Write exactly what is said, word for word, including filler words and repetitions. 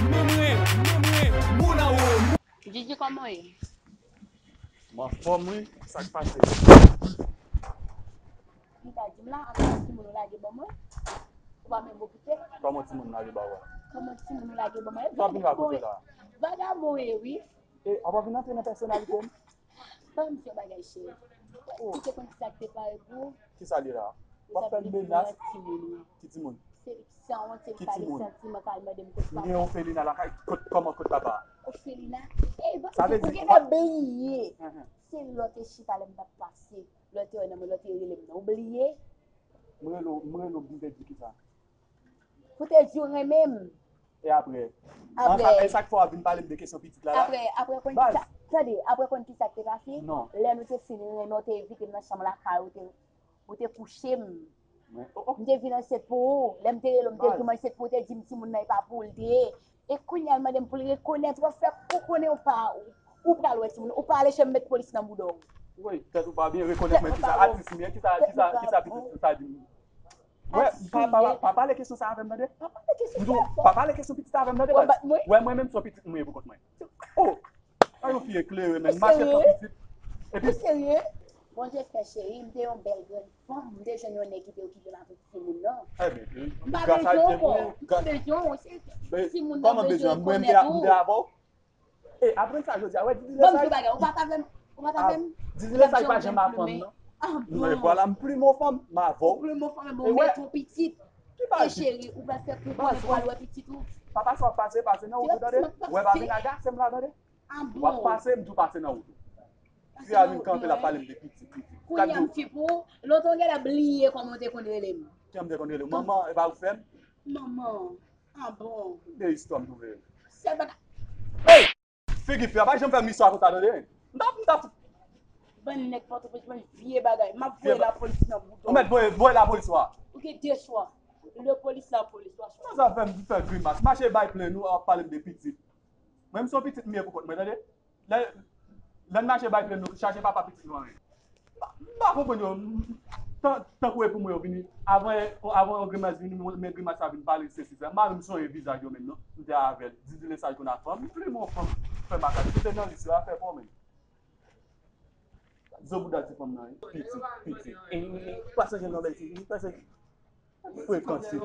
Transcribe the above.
Men mwen, men mwen, moun anwo. Djidji, kòman w ye? M anfòm wi, sa k pase? Li pa di m la, anpil timoun ou lage ban mwen. Ou pa menm okipe. Kòman timoun lage ba ou a? Kòman timoun ou lage ban mwen? Sa w ap vin rakonte la? Vagabon ye wi. E, a w ap vin antre nan pèsonalite m? Ban m di yon bagay cheri. Ou te konn ki sa k te pare pou ou? Kisa li la? W ap fè m menas? Ki timoun? Se sanwont, se li pale santiman k al mande m kot papa. M gen ofelina lakay, kot, kòman kot papa? Ofelina? Ey, ou genlè bliye. Se lè w te chita lè m t ap pase. Lè w te wè nan mwen, lè w te rele m nan. Ou bliye? M rele w, m rele w, m te di kisa? Pou te di w renmen m. E apre? Apre. E sa k fè w ap vin pale m de kesyon pitit la la? Apre, apre konn kisa, tande, apre konn kisa k te pase? Non. Lè nou te fin renmen, w te envite m nan chanm lakay ou, te, ou te kouche m. M te vin ansyèt pou ou. Lè m te rele w, m te di w m ansyèt pou ou, te di m timoun nan e pa pou ou l te ye. E kounye a l mande m pou l rekonèt, w ap fè ou konnen ou pa, ou pral wè timoun, ou pa ale chè m met polis nan bouda w. Woy, tèt ou pa byen, rekonèt mwen kisa, atis m ye, kisa, kisa, kisa pitit sa di m? Wè, pa, pa, pa pale kesyon sa avè m tande. M di w, pa pale kesyon pitit sa avè m tande baz. Wè mwen menm se yon pitit mwen ye pou kont mwen. Oh! Sa yon fi eklere menm, mache tan pitit. Epi. Ou serye? Bondye fè cheri, m te yon bèl grenn fanm, m te jwenn yon nèg ki te okipe m avèk timoun nan. Ebyen, gras a Dye pou ou. M pa bezwen w ankò, m pa bezwen w, se timoun nan bezwen rekonèt ou. Kòman bezwen? Mwen m te avè w. E aprann sa jodi a, wè Didi Lesaj. Ban m di w bagay, ou pa t avè m, ou pa t avè m. Didi Lesaj pa janm a fanm non. Mwen vwala m pli mo fanm, m avè w. Ou pli mo fanm, men ou mete yon pitit. E cheri, ou pral fè kou konnen pou al wè pitit ou. Papa sa w ap pase, pase nan wout ou tande. Wè pa vin agase m la tande. W ap pase, m tou pase nan wout ou. Fi a vin kanpe l ap pale m de pitit, pitit. Kounye a m fi pou ou, lontan w genlè bliye kòman w te konn rele m. Kòman m te konn rele w? Manman, e pa ou k fè m? Manman. Ah bon? De istwa m twouve. Sèl bagay. Hey! Figi fi a pa janm fè m istwa konsa tande. M t ap, m t ap. Bann nèg Pòtoprens, bann vye bagay. M ap voye lapolis nan bouda w. Ou mèt voye, voye lapolis ou a. Ou gen de chwa. Lepolis, lapolis, twa chwa. Sa fè m fè grimas. Mache bay plenn ou ap pale m de pitit. Mwen m se yon pitit m ye pou kont mwen tande. Lè, lè n mache bay plenn nou, chache papa pitit nou anyen. M pa, m pa konprann yo. M, tan, tankou e pou mwen yo vini. Avan, avan yon grimas vini, men grimas sa vin pale sesi sa. M pa menm sonje vizaj yo menm non. M te avè l. Didi Lesaj konn a fanm. M plimen yon fanm. Fè makak. Kite nan lis yo, afè pa w menm. Zo bouda ti fanm nan, wi. Pitit, pitit. E, e, e, pa sonje non bèl ti. Pa sonje. Frekansi.